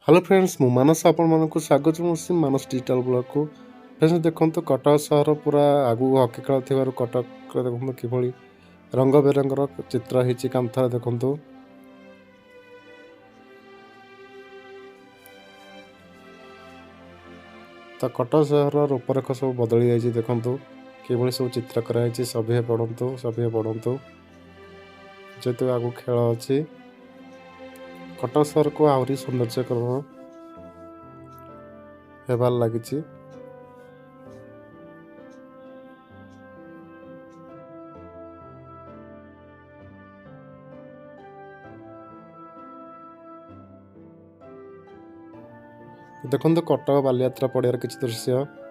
Hello friends, ମୁଁ ମାନସ, ଆପଣମାନଙ୍କୁ ସ୍ୱାଗତ ଜଣାଉଛି ମାନସ ଡିଜିଟାଲ ବ୍ଲଗକୁ। ଫ୍ରେଣ୍ଡସ୍, ଦେଖନ୍ତୁ, କଟକ ସହର ପୁରା ଆଗକୁ ହକି ଖେଳ ଥିବାରୁ କଟକରେ ଦେଖନ୍ତୁ କିଭଳି ରଙ୍ଗ ବେରଙ୍ଗର ଚିତ୍ର ହେଇଛି କାନ୍ଥରେ ଦେଖନ୍ତୁ। ତ କଟକ ସହରର ରୂପରେଖ ସବୁ ବଦଳି ଯାଇଛି। ଦେଖନ୍ତୁ କିଭଳି ସବୁ ଚିତ୍ର କରାଯାଇଛି। ସଭିଏ ପଢ଼ନ୍ତୁ, ସଭିଏ ପଢ଼ନ୍ତୁ। ଯେହେତୁ ଆଗକୁ ଖେଳ ଅଛି, କଟକ ସହରକୁ ଆହୁରି ସୌନ୍ଦର୍ଯ୍ୟକରଣ ହେବାରେ ଲାଗିଛି। ଦେଖନ୍ତୁ କଟକ ବାଲିଯାତ୍ରା ପଡ଼ିଆର କିଛି ଦୃଶ୍ୟ।